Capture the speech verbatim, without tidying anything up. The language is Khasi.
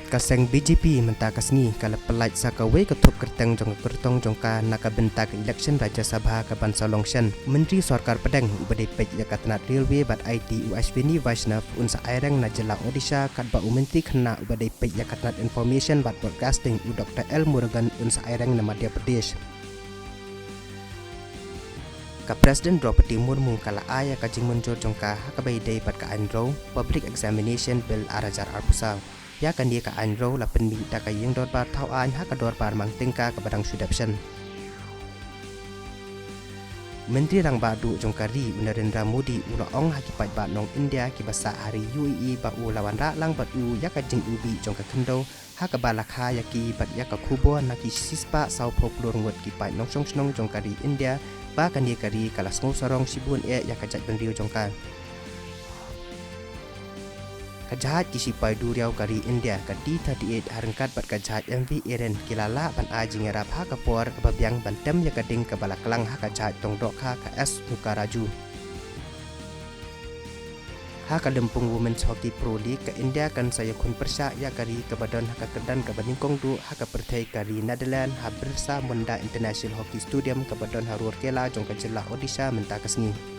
Ka seng B J P mynta ka sngi ka la pyllait sa kawei ka thup kyrteng jong ka kyrtong jong ka na ka bynta ka election Rajya Sabha ka ban sa long shen. U Myntri Sorkar Pdeng uba dei peit ïa ka tnat Railway bad I T u Ashwini Vaishnaw un sa aireng na jylla Odisha, katba u Myntri Khynnah uba dei peit ïa ka tnat Information bad Broadcasting u Doctor L Murugan un sa aireng na Madhya Pradesh. Ka President Droupadi Murmu ka la ai ïa ka jingmynjur jong ka ha kaba ïadei bad ka aiñ rew, Public Examination Bill ar hajar arphew saw. Ïa kane ka aiñ rew la pynmih da ka ïing dorbar thaw aiñ ha ka dorbar mang tyngka kaba dang shu dep shen. Myntri Rangbah Duh jong ka ri u Narendra Modi u la ong ha ki paidbah nong India kiba sah ha ri U A E ba u la wanrah lang bad u ïa ka jingïohi jong ka khyndew ha kaba la kha ïa ki bad ïa ka khubor na ki shispah sawphew klur ngut ki paid nongshong shnong jong ka ri India ba kane ka ri ka la sngewsarong shibun eh ïa ka jaitbynriew jong ka. Ka jahaj ki shipai duriaw ka ri India ka D thirty-eight ha ryngkat bad ka jahaj M V Eren ki la lah ban ai jingïarap ha ka por kaba biang ban tem ïa ka ding kaba la klang ha ka jahaj tong dohkha ka S Nukharaju. Ha ka lympung Women's Hockey Pro League, ka India kan sa ïakhun pyrshah ïa ka ri kaba don ha ka kyrdan kaba nyngkong duh ha ka pyrthei ka ri Netherlands ha Birsa Munda International Hockey Stadium kaba don ha Rourkela jong ka jylla Odisha mynta ka sngi.